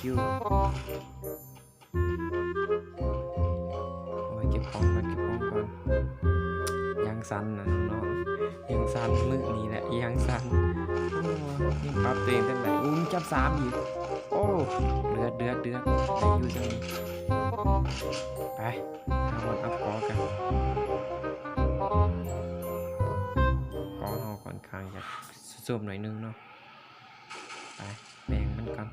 ຄິວ ໂອ້ຍ ເກັບຂອງກ່ອນ ເກັບຂອງກ່ອນ. ຢ່າງສັ່ນນະນ້ອງໆ ຢ່າງສັ່ນ ມື້ນີ້ແຫຼະຢ່າງສັ່ນ. ໂອ້ຍ ຍັງປັບຕົວເອງທັນໄດ້. ໂອ້ ມີຈັບສາມອີກ. ໂອ້ ເດືອດ ເດືອດ ເດືອດ ໄດ້ຢູ່ຈັ່ງນີ້. ໄປ ຫາບ່ອນອັບເກາະກັນ. ເກາະເຮົາຂ້ອນຂ້າງຈະຊຸດໂຊມໜ້ອຍໜຶ່ງເນາະ. ໄປ ແບ່ງມັນກ່ອນ.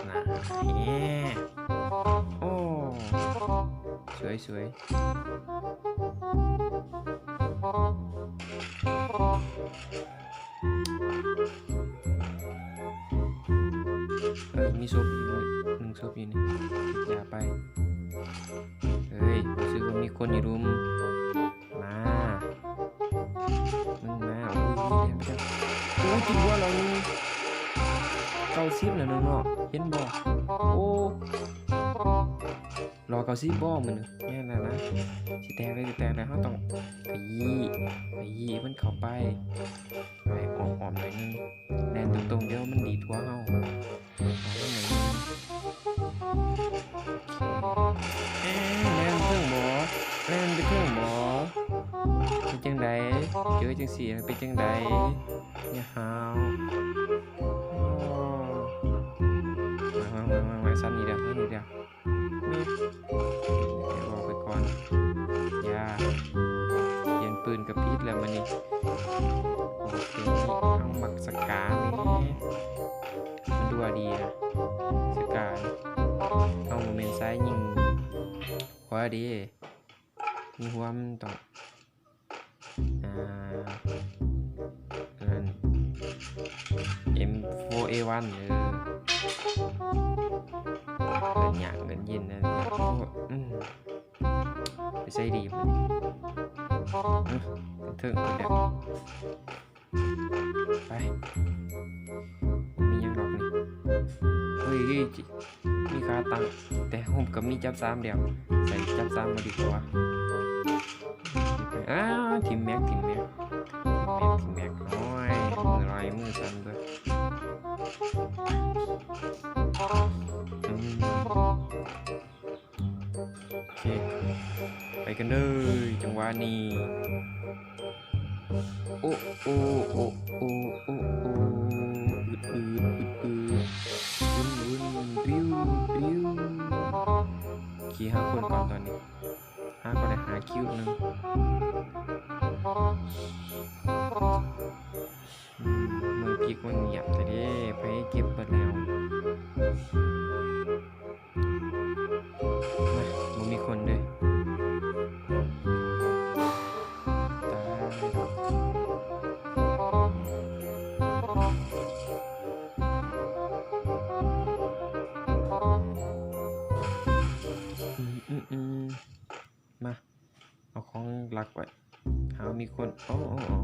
ນະ ແຮະ ໂອ້ ສວຍໆ. ເອີ ມີສົບອີກໜຶ່ງສົບຢູ່ນີ້. ຢ່າໄປ. ເອີຍ ຮູ້ສຶກວ່າມີຄົນຢູ່ລຸ່ມ. ມາ ມຶງມາ. ໂອ້ຍ ໂອ້ຍ ຕິດຫົວເຮົາໜຶ່ງ. ເກົ້າສິບແລ້ວເນາະ ເຫັນບໍ່? ໂອ້ ລໍເກົ້າສິບບໍ່ມື້ນີ້? ແມ່ນແລ້ວນະ. ຊິແຕກແລ້ວ ຊິແຕກແລ້ວ. ເຮົາຕ້ອງຂະຢີ້ ຂະຢີ້ມັນເຂົ້າໄປ. ໄປອ້ອມໆໜ້ອຍໜຶ່ງ. ແລ່ນຕົງໆ ດຽວມັນດີດຫົວເຮົາ. ແລ່ນເທິງບໍ່? ແລ່ນໄປເທິງບໍ່? ເປັນຈັ່ງໃດ? ເຈີຈັ່ງຊີ້ເປັນຈັ່ງໃດ? ຢ່າຫ້າວ. ມາໆໆໆ ຊັ້ນນີ້ເດີ ຊັ້ນນີ້ເດີ. ອືມ ເອົາອອກໄປກ່ອນ. ຢ່າ ປ່ຽນປືນກໍຜິດແລ້ວບາດນີ້. ໂອເຄ ເຮົາມັກສະກາແດ່ ມັນດູວ່າດີນະ ສະກາ. ເຮົາບໍ່ແມ່ນສາຍຍິງຫົວເດ້ ຍິງຫົວມັນຕ້ອງ ອ່າ ອັນນັ້ນ ເອັມໂຟເອວັນ ເອີ ເອີ້ນຫຍັງ ເອີ້ນເຢັນນັ້ນ. ອືມ ໄປໃສດີບາດນີ້? ອືມ ເທິງພຸ້ນແຫຼະ. ໄປ ບໍ່ມີຫຍັງດອກນີ້. ເຮີ້ຍ ເຮີ້ຍ ມີຂາຕັ້ງ ແຕ່ເຮົາກໍມີຈັບສາມແລ້ວ ໃສ່ຈັບສາມມາດີກວ່າ. ອ້າວ ຖິ້ມແມັກ ຖິ້ມແມັກ ຖິ້ມແມັກ ຖິ້ມແມັກ. ໂອ້ຍ ມືລອຍ ມືສັ່ນເບີດ. ອືມ ໂອເຄ ໄປກັນເດີ ຈັງຫວະນີ້. ໂອ້ ໂອ້ ໂອ້ ອືດໆ ອືດໆ ຫວືນໆ ບຣິວ ບຣິວ. ໂອເຄ ຫາຄົນກ່ອນຕອນນີ້ ຫາກໍໄດ້ຫາຄິວໜຶ່ງ. ອືມ ເມືອງພິກມັນງຽບແທ້ເດ້ ໃຜເກັບເບິດແລ້ວ? ມາ ບໍ່ມີຄົນເດ້. ຕາຍແລ້ວ. ອືມ ອືມ ອືມ ມາ ເອົາຂອງລັກໄວ້. ຫາມີຄົນ ໂອ້ ໂອ້ ໂອ້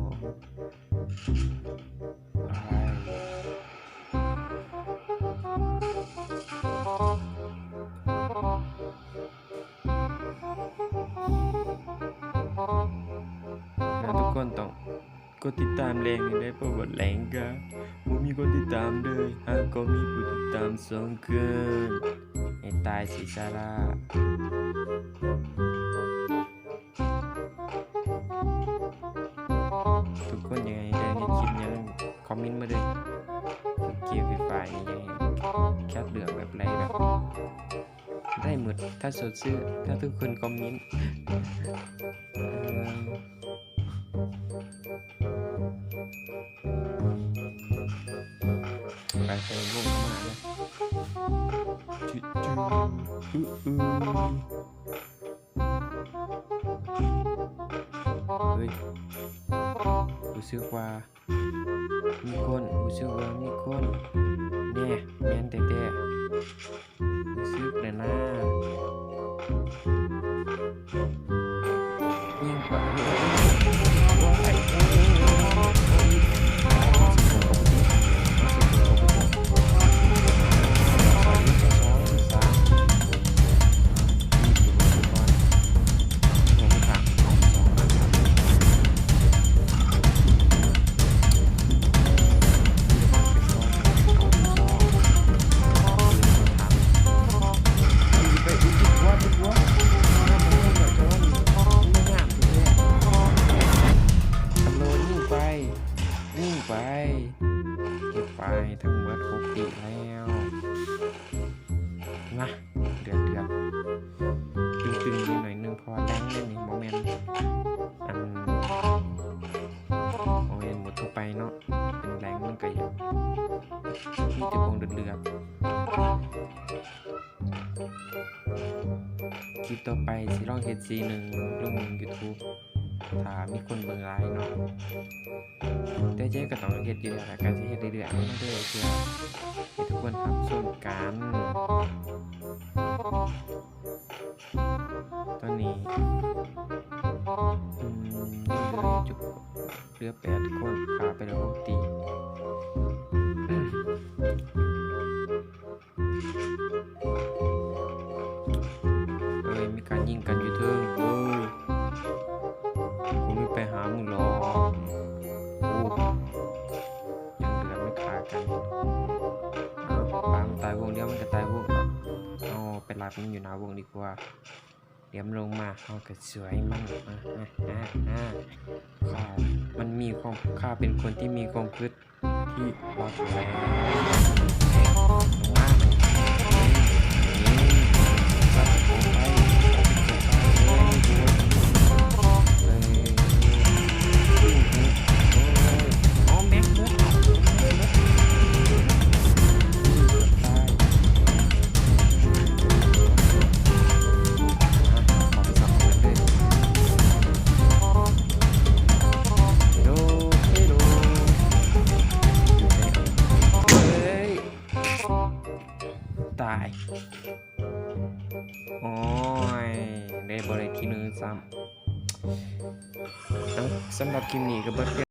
ທຸກຄົນຕ້ອງ ກົດຕິດຕາມແລງນີ້ເດີ ເພາະວ່າແລງກະບໍ່ມີຄົນຕິດຕາມເລີຍ ຫາກໍມີຜູ້ຕິດຕາມສອງຄົນ ໃຫ້ຕາຍຊິຊາລາ. ທຸກຄົນຢາກໃຫ້ໄດ້ເຮັດຄລິບຫຍັງ ຄອມເມັນມາເດີ. ເກມຟຣີຟາຍນີ້ຢາກໃຫ້ຄັດເລືອກແບບໃດ ແບບ ໄດ້ໝົດ ຖ້າສົດຊື່ ຖ້າທຸກຄົນຄອມເມັນ. ເອີ ໄປ ໄປ ລົງມານະ. ຈຶ ຈຶ ອື ອື ເຮີ້ຍ ຮູ້ສຶກວ່າ ມີຄົນ ຮູ້ສຶກວ່າມີຄົນແດ່ ແມ່ນແທ້ໆ ຮູ້ສຶກແດ່ນາ. ຍິງກວ່າ ໂອ້ຍ ໂອ້ຍ ໂອ້ຍ ໂອ້ຍ. ໂອ້ ປ ທັງໝົດຫົກຕີແລ້ວ. ມາ ເດືອດໆ ຕຶງໆ ນິດໜ້ອຍໜຶ່ງ ເພາະວ່າແລງນີ້ບໍ່ແມ່ນ ອັນ ບໍ່ແມ່ນໝົດທົ່ວໄປເນາະ, ເປັນແລງມັນກະຢາກມີແຕ່ພວກເດືອດໆ. ຄລິບຕໍ່ໄປຊິລອງເຮັດຊີໜຶ່ງລົງຢູທູບ ຖ້າມີຄົນເບິ່ງຫຼາຍເນາະ, ແຕ່ເຈກະຕ້ອງເຮັດຢູ່ແລ້ວລະ ກະຊິເຮັດເລື້ອຍໆ ເພື່ອໃຫ້ທຸກຄົນຮັບຊົມກັນ. ຕອນນີ້ ອືມ ຍັງເຫຼືອຢູ່ ເຫຼືອແປດຄົນ ຂ້າໄປແລ້ວຫົກຕີ. ເອີຍ ມີການຍິງກັນຢູ່ເທິງເວີຍ, ກູມີໄປຫາມຶງຫຼອກ. ໂອ້ ຍັງເຫຼືອມັນຂ້າກັນ. ເອົາ ປາມັນຕາຍວົງດຽວ ມັນກະຕາຍວົງ. ເອົາ ໄປລັດມັນຢູ່ໜ້າວົງດີກວ່າ. ດຽວມັນລົງມາ ເຮົາກະສວຍມັນ. ມາ ມາ ມາ ຂ້າ ມັນມີຄວາມ ຂ້າເປັນຄົນທີ່ມີຄວາມຄິດ ທີ່ວ່າແປກ. ມາ ເອົາແມັກໝົດ. ຕາຍ. ໂອ້ຍ ໄດ້ບໍ່ໄດ້ທີໜຶ່ງຊ້ຳ. ເອົ້າ ສຳລັບຄລິບນີ້ກະເບິດ